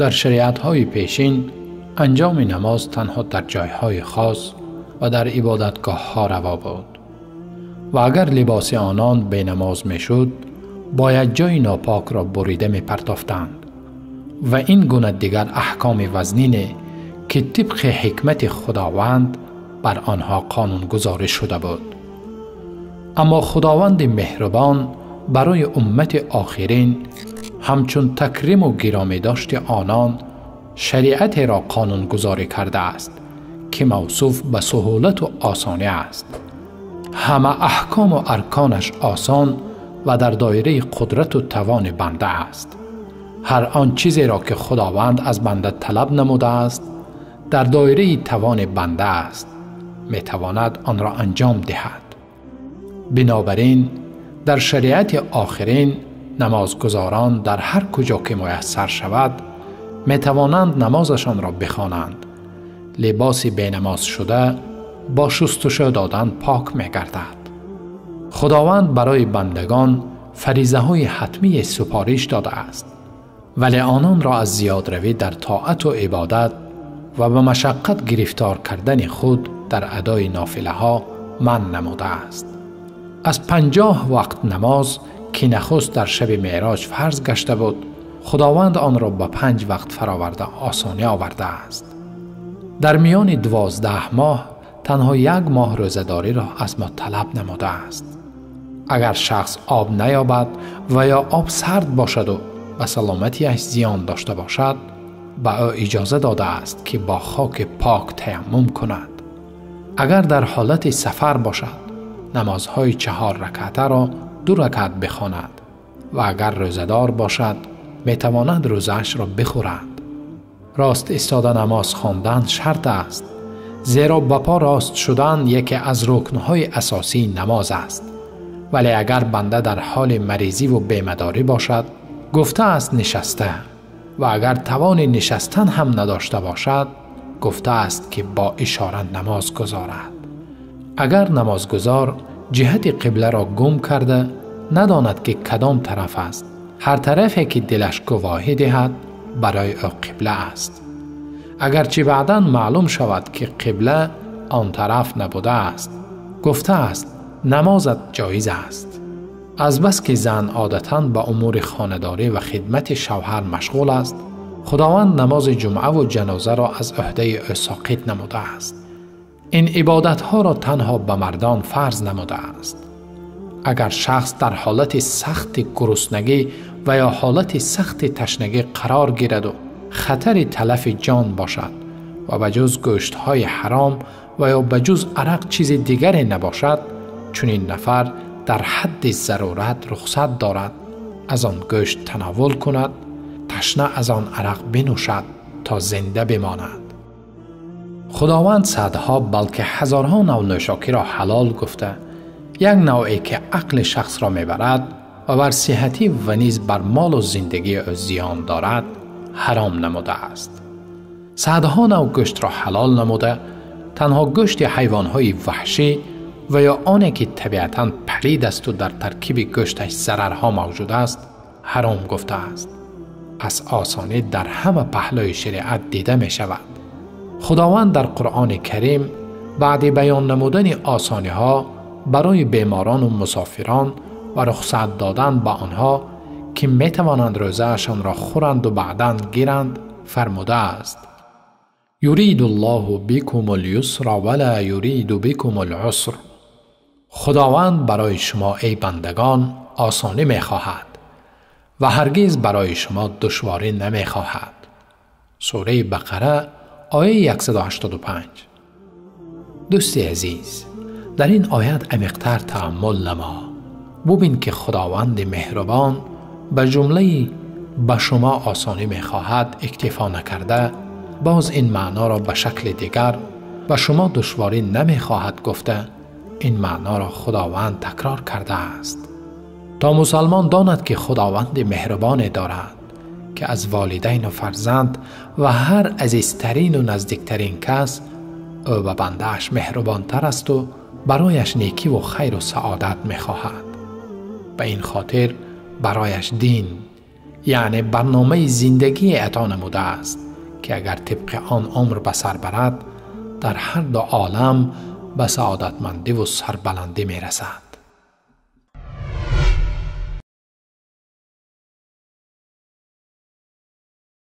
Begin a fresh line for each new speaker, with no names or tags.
Дар шариатҳои пешин анҷоми намоз танҳо дар ҷойҳои хос ва дар ибодатгоҳҳо раво буд ва агар либоси онон бенамоз мешуд, бояд ҷои нопокро бурида мепартофтанд ва ин гуна дигар аҳкоми вазнине ки тибқи ҳикмати Худованд бар онҳо қонунгузорӣ шуда буд. Аммо Худованди меҳрубон барои уммати охирин ҳамчун такриму гиромӣ дошти онон шариатеро қонунгузорӣ кардааст ки мавсуф ба суҳулату осонӣ аст. Ҳама аҳкому арконаш осон ва дар доираи қудрату тавони банда аст. Ҳар он чизеро ки Худованд аз банда талаб намудааст, дар доираи тавони банда аст, метавонад онро анҷом диҳад. Бинобар ин дар шариати охирин намозгузорон дар ҳар куҷо ки муяссар шавад, метавонанд намозашонро бихонанд. Либоси бенамоз шуда бо шустушӯ додан пок мегардад. Худованд барои бандагон фаризаҳои ҳатмии супориш додааст, вале ононро аз зиёдравӣ дар тоату ибодат ва ба машаққат гирифтор кардани худ дар адои нофилаҳо манъ намудааст. Аз 50 вақт намоз ки нахуст дар шаби меъроҷ фарз гашта буд, Худованд онро ба 5 вақт фароварда осонӣ овардааст. Дар миёни 12 моҳ танҳо 1 моҳ рӯзадориро аз мо талаб намудааст. Агар шахс об наёбад ва ё об сард бошаду ба саломатиаш зиён дошта бошад, ба ӯ иҷоза додааст ки бо хоки пок таяммум кунад. Агар дар ҳолати сафар бошад, намозҳои 4 ракъатаро 2 ракъат бихонад ва агар рӯзадор бошад, метавонад рӯзаашро бихӯрад. Рост истода намоз хондан шарт аст, зеро ба по рост шудан яке аз рукнҳои асосии намоз аст. Вале агар банда дар ҳоли маризиву бемадорӣ бошад, гуфтааст нишаста, ва агар тавони нишастан ҳам надошта бошад, гуфтааст ки бо ишора намоз гузорад. Агар намозгузор ҷиҳати қибларо гум карда, надонад ки кадом тараф аст, ҳар тарафе ки дилаш гувоҳӣ диҳад, барои ӯ қибла аст. Агарчи баъдан маълум шавад ки қибла он тараф набудааст, гуфтааст намозат ҷоиз аст. Азбаски зан одатан ба умури хонадорӣ ва хидмати шавҳар машғул аст, Худованд намози ҷумъаву ҷанозаро аз ӯҳдаи ӯ соқит намудааст. Ин ибодатҳоро танҳо ба мардон фарз намудааст. Агар шахс дар ҳолати сахти гуруснагӣ ва ё ҳолати сахти ташнагӣ қарор гираду хатари талафи ҷон бошад ва ба ҷуз гӯштҳои ҳаром ва ё ба ҷуз арақ чизи дигаре набошад, чунин нафар дар ҳадди зарурат рухсат дорад аз он гӯшт танаввул кунад, ташна аз он арақ бинӯшад то зинда бимонад. Худованд садҳо балки ҳазорҳо нав нӯшокиро ҳалол гуфта, як навъе ки ақли шахсро мебарад ва бар сиҳатӣ ва низ бар молу зиндагии ӯ зиён дорад, ҳаром намудааст. Садҳо нав гӯштро ҳалол намуда, танҳо гӯшти ҳайвонҳои ваҳшӣ ва ё оне ки табиатан палид асту дар таркиби гӯшташ зарарҳо мавҷуд аст, ҳаром гуфтааст. Пас осонӣ дар ҳама паҳлӯи шариат дида мешавад. Худованд дар Қуръони Карим баъди баён намудани осониҳо барои беморону мусофирон ва рухсат додан ба онҳо ки метавонанд рӯзаашонро хӯранду баъдан гиранд, фармудааст: юриду Аллоҳу бикум ал-юсра ва ла юриду бикум ал-уср. Худованд барои шумо эй бандагон осонӣ мехоҳад ва ҳаргиз барои шумо душворӣ намехоҳад. Сураи Бақара, ояи 185. Дӯсти азиз, дар ин оят амиқтар тааммул намо. Бубин ки Худованди меҳрубон ба ҷумлаи ба шумо осонӣ мехоҳад иктифо накарда, боз ин маъноро ба шакли дигар ба шумо душворӣ намехоҳад гуфта, ин маъноро Худованд такрор кардааст то мусалмон донад ки Худованди меҳрубоне дорад ки аз волидайну фарзанд ва ҳар азизтарину наздиктарин кас ӯ ба бандааш меҳрубонтар асту барояш некиву хайру саодат мехоҳад. Ба ин хотир барояш дин, яъне барномаи зиндагӣ ато намудааст, ки агар тибқи он умр ба сар барад, дар ҳар ду олам ба саодатмандиву сарбаландӣ мерасад.